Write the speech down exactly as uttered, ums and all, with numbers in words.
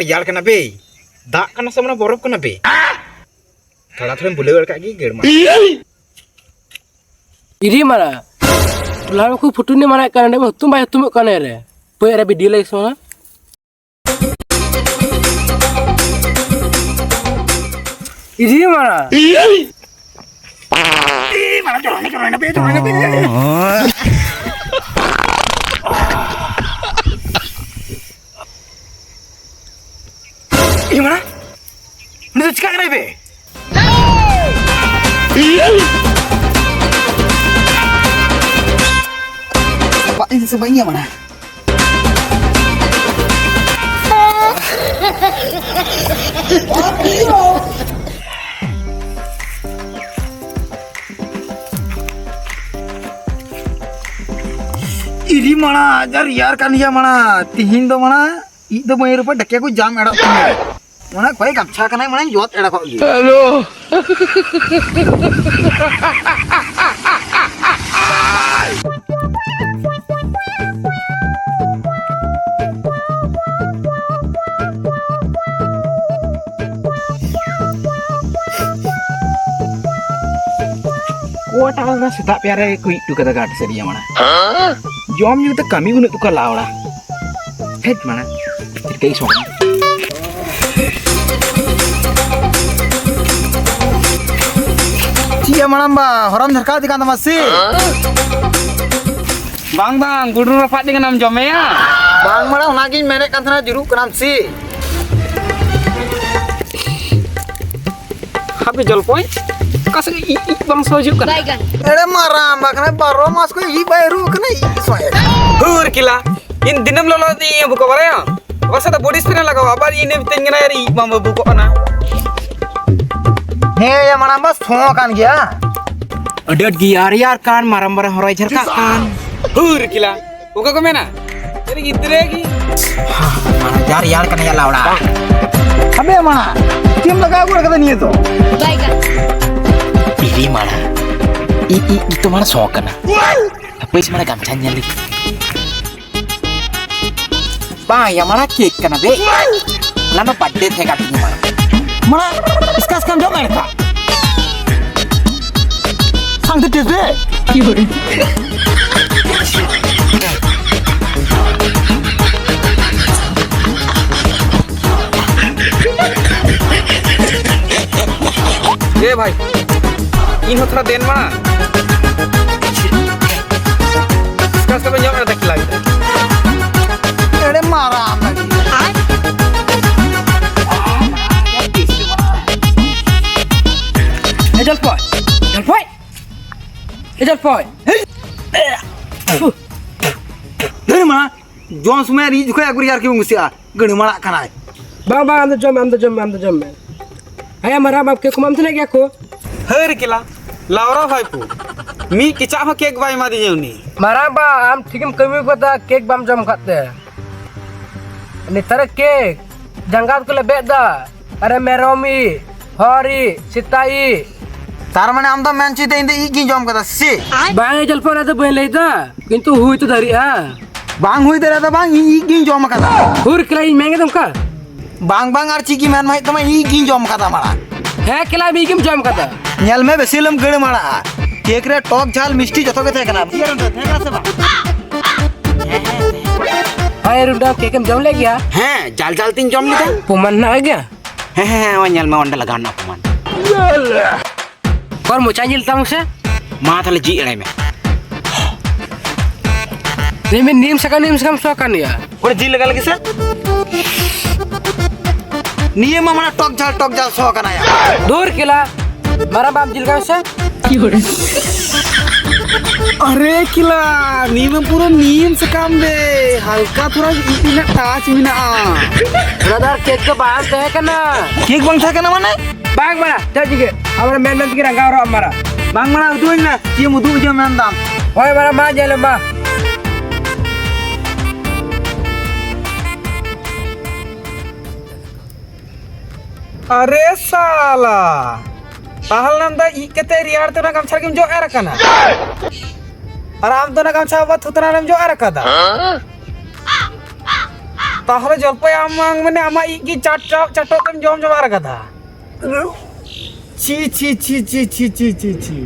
ᱨᱮᱭᱟᱲ ᱠᱟᱱᱟ ᱵᱮ᱾ ᱫᱟᱜ ᱠᱟᱱᱟ ᱥᱮ ᱢᱟᱱᱮ ᱵᱚᱨᱚᱯᱷ ᱠᱟᱱᱟ ᱵᱮ? ᱛᱷᱚᱲᱟ ᱛᱷᱚᱲᱟᱢ ᱵᱩᱞᱟᱹᱣ ᱜᱚᱫ ᱠᱟᱜ ᱜᱮ, ᱜᱟᱹᱲ ᱢᱟ᱾ ᱤᱫᱤ ᱢᱟᱨᱟ᱾ ᱴᱚᱞᱟ ᱨᱮ ᱠᱚ ᱯᱷᱩᱴᱩᱱᱤ ᱢᱟᱨᱟᱜ ᱠᱟᱱᱟ, ᱱᱚᱰᱮ ᱢᱟ ᱦᱩᱛᱩᱢ ᱵᱟᱭ ᱦᱩᱛᱩᱢᱚᱜ ᱠᱟᱱᱟ ᱨᱮ᱾ ᱯᱟᱹᱭ ᱨᱮ ᱵᱤᱰᱤᱭᱳ ᱞᱟᱹᱜᱤᱫ ᱥᱚᱢᱚᱭ᱾ ᱤᱫᱤ ᱢᱟᱨᱟ᱾ ᱤᱭᱟᱹ ᱢᱟᱱᱟ? ᱩᱱᱤ ᱫᱚ ᱪᱤᱠᱟᱹᱜ ᱠᱟᱱᱟᱭ ᱵᱮ? ᱵᱟᱝ, ᱤᱧ ᱥᱮ ᱵᱟᱹᱧ ᱤᱭᱟᱹ ᱢᱟᱱᱟ᱾ ᱤᱫᱤ ᱢᱟᱱᱟ, ᱟᱡᱟᱨ ᱨᱮᱭᱟᱲ ᱠᱟᱱ ᱜᱮᱭᱟ ᱢᱟᱱᱟ᱾ ᱛᱤᱦᱤᱧ ᱫᱚ ᱢᱟᱱᱟ, ᱤᱡ ᱫᱚ ᱢᱟᱹᱭ ᱨᱩᱯᱟᱹ ᱰᱟᱠᱮ ᱠᱚ ᱡᱟᱢ ᱮᱲᱟᱜ ᱛᱤᱧᱟ᱾ ᱢᱟᱱᱮ ᱚᱠᱚᱭ ᱜᱟᱢᱪᱷᱟ ᱠᱟᱱᱟᱭ, ᱢᱟᱱᱮ ᱡᱚᱛ ᱮᱲᱟ ᱠᱚᱜ ᱜᱮ᱾ ᱦᱮᱞᱳ᱾ ᱚᱠᱟᱴᱟᱜ ᱚᱱᱟ ᱥᱮᱛᱟᱜ ᱯᱮᱭᱟ ᱨᱮ ᱠᱚ ᱤᱡ ᱦᱚᱴᱚ ᱠᱟᱫᱟ ᱜᱟᱰ ᱥᱟᱹᱨᱤᱭᱟ ᱢᱟᱱᱟ᱾ ᱡᱚᱢ ᱧᱩ ᱛᱮ ᱠᱟᱹᱢᱤ ᱵᱟᱹᱱᱩᱜ ᱛᱟᱠᱚᱣᱟ ᱞᱟᱣᱲᱟ᱾ ᱦᱮᱡ ᱢᱟᱱᱟ᱾ ᱪᱮᱫ ᱠᱟᱹᱡ ᱥᱚᱲᱟ᱾ ᱪᱮᱫ ᱭᱟ ᱢᱟᱲᱟᱝ ᱵᱟ, ᱦᱚᱨᱚᱢ ᱡᱷᱟᱨᱠᱟᱣ ᱤᱫᱤ ᱠᱟᱱ ᱛᱟᱢᱟ ᱥᱮ? ᱵᱟᱝ, ᱵᱟᱝ, ᱜᱩᱰᱩ ᱨᱟᱯᱟᱜ ᱛᱮᱜᱮ ᱱᱟᱢ ᱡᱚᱢᱮᱭᱟ? ᱵᱟᱝ ᱢᱟᱲᱟᱝ, ᱚᱱᱟᱜᱤᱧ ᱢᱮᱱᱮᱫ ᱠᱟᱱ ᱛᱟᱦᱮᱱᱟ, ᱡᱩᱨᱩᱜ ᱠᱟᱱᱟᱢ ᱥᱮ? ᱦᱟᱯᱮ ᱡᱚᱞᱯᱚᱭ, ᱚᱠᱟ ᱥᱮᱫ ᱤᱡ, ᱤᱡ ᱵᱟᱝ ᱥᱚ ᱦᱤᱡᱩᱜ ᱠᱟᱱᱟ? ᱵᱟᱭᱜᱟᱱ᱾ ᱮᱲᱮ ᱢᱟᱨᱟᱝ ᱵᱟ ᱠᱟᱱᱟᱭ, ᱵᱟᱨᱚ ᱢᱟᱥ ᱠᱷᱚᱱ ᱤᱡ ᱵᱟᱭ ᱨᱩᱣᱟᱹᱜ ᱠᱟᱱᱟ, ᱤᱡ ᱥᱚᱭᱮ᱾ ᱦᱩᱨ ᱠᱤᱞᱟ, ᱤᱧ ᱫᱤᱱᱟᱹᱢ ᱞᱚᱞᱚ ᱫᱤᱧ ᱵᱩᱠᱚ ᱵᱟᱲᱟᱭᱟ? ᱚᱠᱟ ᱥᱮᱫ ᱫᱚ ᱵᱚᱰᱤ ᱥᱯᱨᱮ ᱞᱟᱜᱟᱣᱟ, ᱟᱵᱟᱨ ᱤᱧ ᱢᱤᱛᱟᱹᱧ ᱠᱟᱱᱟ, ᱟᱨ ᱤᱡ ᱵᱟᱝ ᱵᱟᱹᱵᱩ ᱠᱚᱜ ᱠᱟᱱᱟ᱾ ᱦᱮᱸ ᱭᱟ, ᱢᱟᱲᱟᱝ ᱵᱟ ᱥᱚ ᱠᱟᱱ ᱜᱮᱭᱟ᱾ ᱟᱹᱰᱤ ᱟᱸᱴ ᱜᱮ ᱭᱟᱨ ᱭᱟᱨ ᱠᱟᱱ, ᱢᱟᱨᱟᱝ ᱢᱟᱨᱟᱝ ᱦᱚᱨᱚᱭ ᱡᱷᱟᱨᱠᱟᱜ ᱠᱟᱱ᱾ ᱦᱩᱨ ᱠᱤᱞᱟ᱾ ᱚᱠᱟ ᱠᱚ ᱢᱮᱱᱟ? ᱟᱹᱰᱤ ᱜᱤᱫᱽᱨᱟᱹ ᱜᱮ᱾ ᱡᱟᱨ ᱭᱟᱨ ᱠᱟᱱᱟ ᱭᱟᱞᱟ ᱚᱲᱟᱜ᱾ ᱟᱵᱮ ᱢᱟ, ᱪᱮᱫ ᱮᱢ ᱞᱟᱜᱟᱣ ᱜᱚᱫ ᱠᱟᱫᱟ ᱱᱤᱭᱟᱹ ᱫᱚ? ᱵᱟᱭᱜᱟᱱ᱾ ᱤᱫᱤ ᱢᱟᱲᱟ᱾ ᱤ, ᱤ, ᱤ ᱛᱚ ᱢᱟᱲᱟ ᱥᱚ ᱠᱟᱱᱟ᱾ ᱦᱟᱯᱮ ᱥᱮ ᱢᱟᱲᱟ ᱜᱟᱢᱪᱷᱟᱧ ᱧᱮᱞ ᱞᱮᱜᱮ᱾ ᱵᱟᱝ ᱭᱟ ᱢᱟᱲᱟ ᱠᱮᱠ ᱠᱟᱱᱟ ᱵᱮ᱾ ᱟᱫᱚ ᱵᱟᱨᱛᱷᱰᱮ ᱛᱟᱦᱮᱸ ᱠᱟᱱ ᱛᱤᱧᱟ ᱢᱟᱲᱟᱝ᱾ ᱢᱟᱲᱟᱝ ᱤᱥᱠᱟᱥ ᱠᱟᱢ ᱡᱚᱢ ᱮᱲᱠᱟ᱾ ᱥᱟᱝ ᱫᱤ ᱴᱤᱯ ᱫᱮ᱾ ᱮ ᱵᱷᱟᱭ, ᱤᱧ ᱦᱚᱸ ᱛᱷᱚᱲᱟ ᱫᱮᱱ ᱢᱟ᱾ ᱤᱥᱠᱟᱥ ᱠᱟᱢ ᱡᱚᱢ ᱮᱲᱠᱟ ᱠᱷᱤᱞᱟ ᱜᱤᱫᱽᱨᱟᱹ᱾ ᱮᱲᱮ ᱢᱟᱨᱟᱝ᱾ ᱮ ᱡᱚᱞᱯᱚᱭ, ᱡᱚᱞᱯᱚᱭ, ᱮ ᱡᱚᱞᱯᱚᱭ᱾ ᱫᱟᱹᱲ ᱢᱟ, ᱡᱚᱢ ᱥᱚᱢᱚᱭ ᱟᱨ ᱤᱡ ᱡᱚᱠᱷᱚᱡ ᱟᱹᱜᱩ ᱨᱮᱭᱟᱲ ᱠᱮ ᱵᱚᱱ ᱠᱩᱥᱤᱜᱼᱟ, ᱜᱟᱹᱲᱤ ᱢᱟᱲᱟᱜ ᱠᱟᱱᱟᱭ᱾ ᱵᱟᱝ, ᱵᱟᱝ, ᱟᱢ ᱫᱚ ᱡᱚᱢ ᱢᱮ, ᱟᱢ ᱫᱚ ᱡᱚᱢ ᱢᱮ, ᱟᱢ ᱫᱚ ᱡᱚᱢ ᱢᱮ᱾ ᱦᱮᱸ, ᱢᱟᱨᱟᱝ ᱵᱟᱯ ᱠᱮᱠ ᱠᱚᱢᱟ ᱮᱢ ᱛᱟᱦᱮᱱ ᱜᱮᱭᱟ ᱠᱚ᱾ ᱦᱟᱹᱨ ᱠᱮᱞᱟ, ᱞᱟᱣᱨᱟ ᱵᱷᱟᱭᱯᱳ, ᱢᱤᱫ ᱠᱮᱪᱟᱜ ᱦᱚᱸ ᱠᱮᱠ ᱵᱟᱭ ᱮᱢᱟᱫᱤᱧᱟ ᱩᱱᱤ᱾ ᱢᱟᱨᱟᱝ ᱵᱟ, ᱟᱢ ᱴᱷᱤᱠᱮᱢ ᱠᱟᱹᱢᱤ ᱠᱟᱫᱟ, ᱠᱮᱠ ᱵᱟᱢ ᱡᱚᱢ ᱠᱟᱫ ᱛᱮ᱾ ᱱᱮᱛᱟᱨ ᱠᱮᱠ ᱡᱟᱸᱜᱟ ᱠᱚ ᱞᱮᱵᱮᱫ ᱫᱟ᱾ ᱟᱨᱮ ᱢᱮᱨᱚᱢ ᱤᱡ, ᱦᱚᱨ ᱤᱡ, ᱥᱮᱛᱟ ᱤᱡ᱾ ᱛᱟᱨ ᱢᱟᱱᱮ ᱟᱢ ᱫᱚᱢ ᱢᱮᱱ ᱦᱚᱪᱚᱭᱮᱫᱟ ᱤᱧ ᱫᱚ ᱤᱡ ᱜᱤᱧ ᱡᱚᱢ ᱠᱟᱫᱟ ᱥᱮ? ᱵᱟᱝ ᱮ ᱡᱚᱞᱯᱚᱱ, ᱚᱱᱟ ᱫᱚ ᱵᱟᱹᱧ ᱞᱟᱹᱭ ᱫᱟ, ᱠᱤᱱᱛᱩ ᱦᱩᱭ ᱛᱚ ᱫᱟᱲᱮᱭᱟᱜᱼᱟ᱾ ᱵᱟᱝ ᱦᱩᱭ ᱫᱟᱲᱮᱭᱟᱜᱼᱟ ᱫᱚ ᱵᱟᱝ, ᱤᱧ ᱤᱡ ᱜᱤᱧ ᱡᱚᱢ ᱠᱟᱫᱟ᱾ ᱦᱩᱨ ᱠᱮᱞᱟ, ᱤᱧ ᱢᱮᱱ ᱠᱮᱫᱟ ᱚᱱᱠᱟ? ᱵᱟᱝ, ᱵᱟᱝ, ᱟᱨ ᱪᱮᱫ ᱜᱮ ᱢᱮᱱ ᱢᱟ ᱦᱩᱭᱩᱜ ᱛᱟᱢᱟ, ᱤᱧ ᱜᱤᱧ ᱡᱚᱢ ᱠᱟᱫᱟ ᱢᱟᱲᱟᱝ᱾ ᱦᱮᱸ ᱠᱮᱞᱟ, ᱤᱧ ᱜᱮᱢ ᱡᱚᱢ ᱠᱟᱫᱟ᱾ ᱧᱮᱞ ᱢᱮ, ᱵᱮᱥᱤ ᱟᱞᱚᱢ ᱜᱟᱹᱲ ᱢᱟᱲᱟᱜᱼᱟ᱾ ᱠᱮᱠ ᱨᱮ ᱴᱚᱠ ᱡᱷᱟᱞ ᱢᱤᱥᱴᱤ ᱡᱚᱛᱚ ᱜᱮ ᱛᱟᱦᱮᱸ ᱠᱟᱱᱟ᱾ ᱤᱭᱟᱹ ᱨᱮ ᱛᱟᱦᱮᱸ ᱠᱟᱱᱟ ᱥᱮ ᱵᱟᱝ? ᱦᱮᱸ, ᱨᱩᱰᱟᱹ, ᱠᱮᱠ ᱮᱢ ᱡᱚᱢ ᱞᱮᱫ ᱜᱮᱭᱟ? ᱦᱮᱸ, ᱡᱟᱞ ᱡᱟᱞ ᱛᱤᱧ ᱡᱚᱢ ᱞᱮᱫᱟ᱾ ᱯᱨᱚᱢᱟᱱ ᱦᱮᱱᱟᱜ ᱜᱮᱭᱟ? ᱦᱮᱸ, ᱦᱮᱸ, ᱦᱮᱸ, ᱱᱚᱜᱼᱚᱭ ᱧᱮᱞ ᱢᱮ, ᱚᱸᱰᱮ ᱞᱟᱜᱟᱣ ᱦᱮᱱᱟᱜ ᱯᱨᱚᱢᱟᱱ᱾ ᱠᱚᱨ ᱢᱚᱪᱟ ᱧᱮᱞ ᱛᱟᱢ ᱥᱮ? ᱢᱟ ᱛᱟᱦᱞᱮ ᱡᱤ ᱮᱲᱟᱭ ᱢᱮ᱾ ᱱᱤᱢ, ᱱᱤᱢ ᱥᱟᱠᱟᱢ, ᱱᱤᱢ ᱥᱟᱠᱟᱢ ᱥᱚ ᱠᱟᱱ ᱜᱮᱭᱟ᱾ ᱚᱠᱚᱭ ᱡᱤᱞ ᱞᱟᱜᱟ ᱞᱟᱹᱜᱤᱫ ᱥᱮ? ᱱᱤᱭᱟᱹ ᱢᱟ ᱢᱟᱱᱮ ᱴᱚᱠ ᱡᱷᱟᱞ, ᱴᱚᱠ ᱡᱷᱟᱞ ᱥᱚ ᱠᱟᱱᱟ ᱭᱟ᱾ ᱫᱩᱨ ᱠᱮᱞᱟ, ᱢᱟᱨᱟᱝ ᱵᱟᱢ ᱡᱤᱞ ᱞᱟᱜᱟ ᱥᱮ? ᱟᱨᱮ ᱠᱮᱞᱟ, ᱱᱤᱭᱟᱹ ᱢᱟ ᱯᱩᱨᱟᱹ ᱱᱤᱢ ᱥᱟᱠᱟᱢ ᱵᱮ, ᱦᱟᱞᱠᱟ ᱛᱷᱚᱲᱟ ᱤᱫ ᱨᱮᱱᱟᱜ ᱴᱟᱪ ᱢᱮᱱᱟᱜᱼᱟ᱾ ᱚᱱᱟ ᱫᱚ ᱟᱨ ᱠᱮᱠ ᱫᱚ ᱵᱟᱝ ᱛᱟᱦᱮᱸ ᱠᱟᱱᱟ᱾ ᱠᱮᱠ ᱵᱟᱝ ᱛᱟᱦᱮᱸ ᱠᱟᱱᱟ ᱢᱟᱱᱮ? ᱵᱟᱝ ᱢᱟᱨᱟ, ᱪᱮᱫ ᱪᱤᱠᱟᱹ? ᱟᱢᱨᱮ ᱢᱮᱱ ᱢᱮᱱ ᱛᱮᱜᱮ ᱨᱟᱸᱜᱟᱣ ᱨᱚᱜ ᱢᱟᱨᱟ᱾ ᱵᱟᱝ ᱢᱟᱨᱟ, ᱩᱫᱩᱜ ᱟᱹᱧ ᱢᱮ, ᱪᱮᱫ ᱮᱢ ᱩᱫᱩᱜ ᱟᱹᱧ ᱢᱮᱱ ᱫᱟᱢ? ᱦᱳᱭ ᱢᱟᱨᱟ, ᱢᱟ ᱧᱮᱞ ᱢᱟ᱾ ᱟᱨᱮ ᱥᱟᱞᱟ, ᱛᱟᱦᱞᱮ ᱟᱢ ᱫᱚ ᱤᱡ ᱠᱟᱛᱮ ᱨᱮᱭᱟᱲ ᱛᱮ ᱚᱱᱟ ᱜᱟᱢᱪᱷᱟ ᱨᱮᱜᱮᱢ ᱡᱚᱜ ᱮᱨ ᱟᱠᱟᱱᱟ? ᱟᱨ ᱟᱢ ᱫᱚ ᱚᱱᱟ ᱜᱟᱢᱪᱷᱟ ᱵᱟᱵᱟ ᱛᱷᱩᱛᱱᱟ ᱨᱮᱢ ᱡᱚᱜ ᱮᱨ ᱟᱠᱟᱫᱟ? ᱛᱟᱦᱚᱞᱮ ᱡᱚᱞᱯᱟᱭ ᱟᱢ ᱢᱟᱝ ᱢᱟᱱᱮ ᱟᱢᱟᱜ ᱤᱡ ᱜᱮ ᱪᱟᱴ ᱪᱟᱴ ᱪᱟᱴᱚᱜ ᱛᱮᱢ ᱡᱚᱢ ᱪᱟᱵᱟ ᱟᱠᱟᱫᱟ᱾ ᱪᱷᱤ ᱪᱷᱤ ᱪᱷᱤ ᱪᱷᱤ ᱪᱷᱤ ᱪᱷᱤ ᱪᱷᱤ ᱪᱷᱤ᱾